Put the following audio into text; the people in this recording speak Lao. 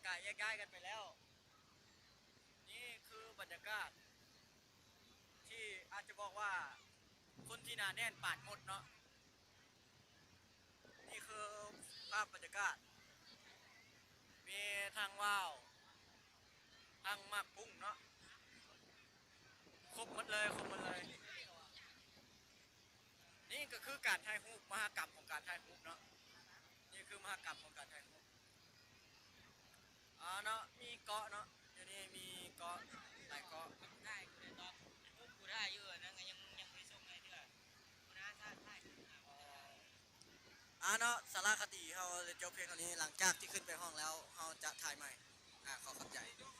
ກະແຍກຍ້າຍກັນໄປແລ້ວ. ນີ້ຄືບັນຍາກາດທີ່ອາດຈະບອກວ່າຄົນທີ່ໜາແໜ້ນປານໝົດເນາະ. ນີ້ຄືພາບບັນຍາກາດ ມີທັງວ່າວ ທັງໝາກປຸ້ງເນາະ ຄົບໝົດເລີຍ ຄົບໝົດເລີຍ. ນີ້ກໍຄືການຖ່າຍຮູບ ມະຫະກຳຂອງການຖ່າຍຮູບເນາະ. ນີ້ຄືມະຫະກຳຂອງການຖ່າຍຮູບ. ອ່າເນາະ ມີເກາະເນາະ ຢູ່ນີ້ມີເກາະ ຫຼາຍເກາະ. ໄດ້ ໄດ້ຕອບຮູບ ກູໄດ້ຢູ່ ອັນນັ້ນກໍຍັງ ຍັງບໍ່ໄດ້ສົ່ງໃຫ້ເທື່ອ. ກູນາ ຖ້າ ຖ້າ ອ່າເນາະ ສາລະຄະຕິເຮົາໄດ້ຈົບພຽງເທົ່ານີ້. ຫຼັງຈາກທີ່ຂຶ້ນໄປຫ້ອງແລ້ວ ເຮົາຈະຖ່າຍໃໝ່. ອ່າ ຂໍຂອບໃຈ.